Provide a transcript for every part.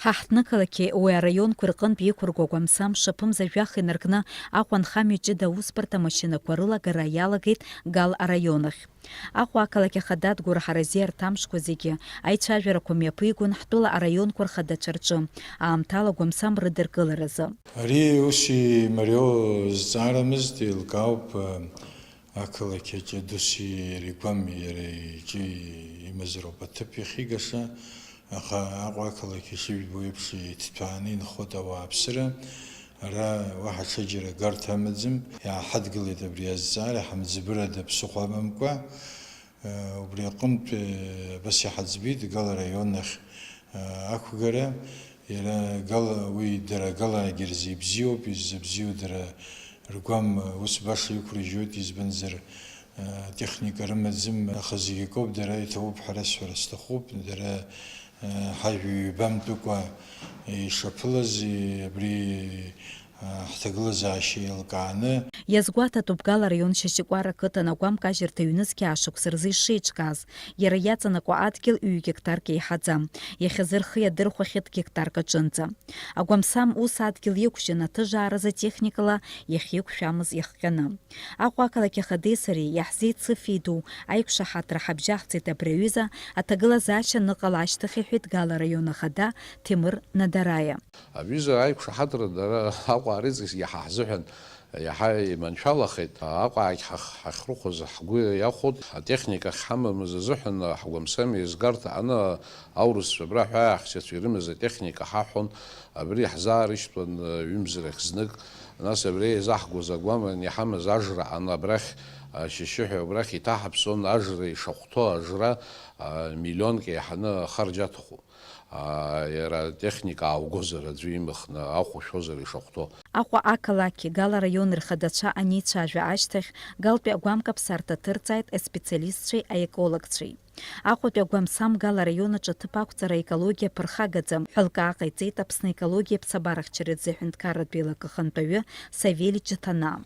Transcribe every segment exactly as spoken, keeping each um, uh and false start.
Ҳаҳҭнықалақьи уи араионқәеи рҟынтә иқәыргәа агәамсам шаԥымза жәаха инаркны Аҟәа анхамҩа ҷыда аусбарҭа машьынақәа рылагара иалагеит Гал араион ахь. Аҟәа ақалақь ахада Адгәыр Ҳаразиа арҭ амшқәа зегьы аицәажәарақәа мҩаԥигон ҳтәыла араионқәа рхадацәа рҿы, аамҭала агәамсам рыдыркыларазы. Ари ус имариоу зҵаарамызт, еилкаауп, ақалақь аҿы Дуси Ригәам иара иҿы имазароуп аҭыԥ иахьигаша, аха Аҟәа ақалақь ишыжәбо еиԥш иҭҭәааны инхоит ауааԥсыра. Ара уаҳа ҽаџьара агарҭа амаӡам. Иааҳадгылеит абри азҵаара, ҳамӡыбырада ԥсыхәа амамкәа. Убри аҟынтә, абас иҳаӡбеит Гал араион ахь ақәгара. Иара Гал, уи дара Галаагьы рзы ибзиоуп, изыбзиоу дара ргәам ус баша иқәрыжьуеит, избанзар, атехника рымаӡам, аха зегь акоуп, дара иҭабуп ҳәа расҳәара сҭахуп, дара, ҳажәа ҩбамтәыкәа ишаԥылаз, абри ҳҭагылазаашьа еилкааны. Иазгәаҭатәуп Гал араион Шьашькәара ақыҭан агәам кажьырҭа ҩнызқь аа шықәса рзы ишеиҿкааз. Иара иаҵанакуа адгьыл ҩ гектарк еиҳаӡам. Иахьазы рхы иадырхәахьеит гектарк аҿынӡа. Агәамсам ус адгьыл иқәжьын аҭыжааразы техникала иахьеиқәшәамыз иахҟьаны. Аҟәа ақалақь ахадеи сареи иаҳзеицыфеи ду аиқәшаҳаҭра ҳабжьаҳҵеит абри аҩыза аҭагылазаашьа аныҟала ашьҭахь, иҳәеит Гал араион ахада Ҭемыр Надараиа. Аҩыза аиқәшаҳаҭра дара Аҟәа арыҵас иаҳа ҳзыҳәан иаҳа иманшәалахеит. Аҟәаагь ҳах-, ҳахьрыхәоз ҳгәы иахәоит. Атехника ахьҳамамыз азыҳәан ҳгәамсам еизгарҭа аҟны аурысцәа абра ҳәа аҳәсацәа ирымаз атехника ҳаҳәон. Абри ҳзаарышьҭуан ҩымзарахь знык. Нас абри еизаҳгоз агәаман иҳамаз ажра аҟны абрахь, Шьашьыҳәа абрахь иҭаҳаԥсон ажра ишахәҭоу ажра, миллионк еиҳаны ахарџь аҭаху. Иара атехника ааугозар, аӡәы имыхны ахә ушәозар ишахәҭоу. Аҟәа ақалақьи Гал араиони рхадацәа анеицәажәа ашьҭахь, Галтәи агәамкаԥсарҭа ҭырҵааит аспециалистцәеи аекологцәеи. Аҟәатәи агәамсам Гал араион аҿы аҭыԥ ақәҵара аекологиа ԥырхагаӡам ҳәа лкаа ҟаиҵеит Аԥсны аекологиеи аԥсабарахьчареи рзы аҳәынҭқарратә еилак ахантәаҩы Савели Ҷыҭанаа.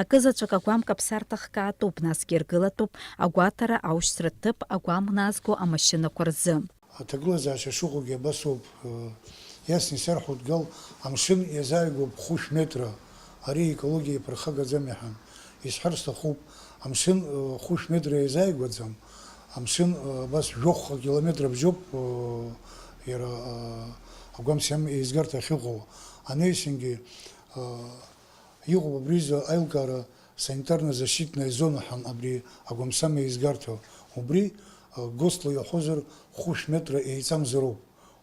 Акызаҵәык агәамкаԥсарҭа хкаатәуп, насгьы иргылатәуп агәаҭара, аушьҭра ҭыԥ, агәам назго амашьынақәа рзы. Аҭагылазаашьа шыҟоугьы абас ауп, иасны исарҳәоит, Гал амшын иазааигәоуп хәышә метра, ари аекологиа иԥырхагаӡам иҳәан. Исҳәар сҭахуп, амшын, хәышә метра иазааигәаӡам, амшын, абас жәохәҟа километр абжьоуп, иара, агәамсам еизгарҭа ахьыҟоу. Анаҩсангьы, Иҟоуп абри изы аилкаара санитарно-защитная зона ҳәа абри агәамсам еизгарҭа. Убри, а, ГОСТ-ла иаҳәозар, хәышә метра еиҵамзароуп.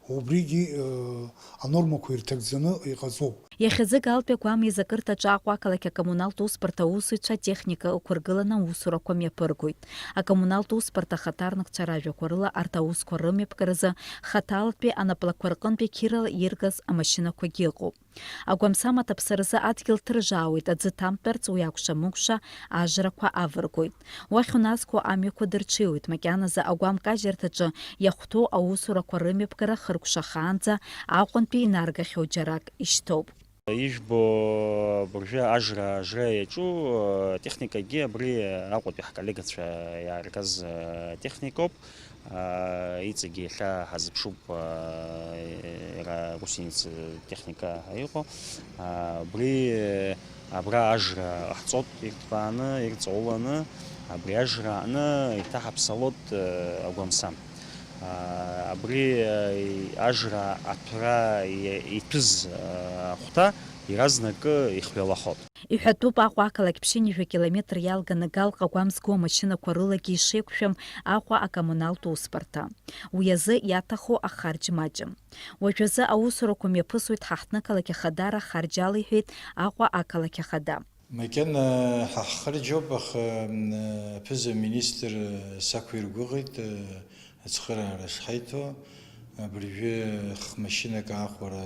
Убригьы, а, анормақәа ирҭагӡаны иҟаҵоуп. Иахьазы Галтәи агәам еизакырҭаҿы Аҟәа ақалақь акоммуналтә усбарҭа аусзуҩцәа атехника ықәыргыланы аусурақәа мҩаԥыргоит. Акоммуналтә усбарҭа ахаҭарнакцәа ражәақәа рыла арҭ аусқәа рымҩаԥгаразы хаҭалатәи анаплакқәа рҟынтәи қьырала иргаз амашьынақәагьы ыҟоуп. Агәамсам аҭаԥсаразы адгьыл ҭыржаауеит, аӡы ҭамтәарц уи акәша-мыкәша ажрақәа авыргоит. Уахь уназго амҩақәа дырҽеиуеит, макьаназы агәам кажьырҭаҿы иахәҭоу аусурақәа рымҩаԥгара хыркәшахаанӡа Аҟәантәи инаргахьоу џьарак ишьҭоуп. Ижәбо абыржәы ажра, ажра иаҿу, э, техникагьы абри Аҟәатәи ҳколлегацәа иааргаз, э, техникоуп. Аа, иҵегьы иахьа ҳазыԥшуп, аа, иара гусеница техника иҟоу. Аа, убри, абра ажра ҟаҳҵоит ирҭбааны, ирҵауланы, абри ажра аҟны иҭаҳаԥсалоит, аа, агәамсам. Аа, абри, аа, ажра аҭәра и-, иҭәыз, аа, ахәҭа иаразнакы ихҩалахоит. Иҳәатәуп, Аҟәа ақалақь ԥшьынҩажәа километр иалганы Галҟа агәам зго амашьынақәа рылагьы ишеиқәшәам Аҟәа акоммуналтә усбарҭа. Уи азы иаҭаху ахарџь маҷым. Уажәазы аусурақәа мҩаԥысуеит ҳаҳҭнықалақь ахадара ахарџь ала, иҳәеит Аҟәа ақалақь ахада. Макьана ҳа ҳхарџьоуп, аха, м, аԥыза-министр сақәиргәыӷит, ацхыраара шҳаиҭо, абыржәы хмашьынак аахәара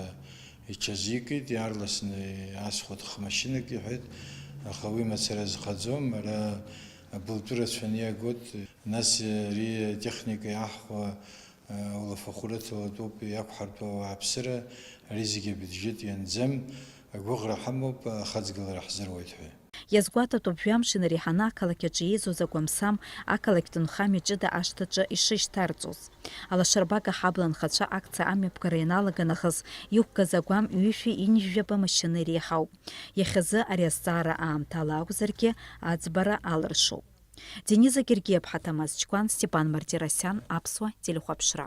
иҽазикит, иаарласны иаасхәоит хмашьынак, иҳәеит, аха уи мацара зхаӡом, ара абылтәы рацәаны иагоит, нас ари атехника иаҳхәа, улафахәы рыҭалатәуп, иақәҳартәу ауааԥсыра, ари зегьы абиуџьет ианӡам, агәыӷра ҳамоуп, ахаҵгылара ҳзыруеит ҳәа. Иазгәаҭатәуп жәамш инареиҳаны ақалақь аҿы еизоз агәамсам ақалақьтә нхамҩа ҷыда ашҭаҿы ишышьҭарҵоз. Алашарбага ҳабла анхацәа акциа амҩаԥгара ианалага нахыс иқәгаз агәам ҩышәи ҩынҩажәаба машьына иреиҳауп. Иахьазы ари азҵаара аамҭала акәзаргьы аӡбара алыршоуп. Дениза Гергиаԥҳа, Ҭамаз Чкәан, Степан Мартиросиан, Аԥсуа телехәаԥшра.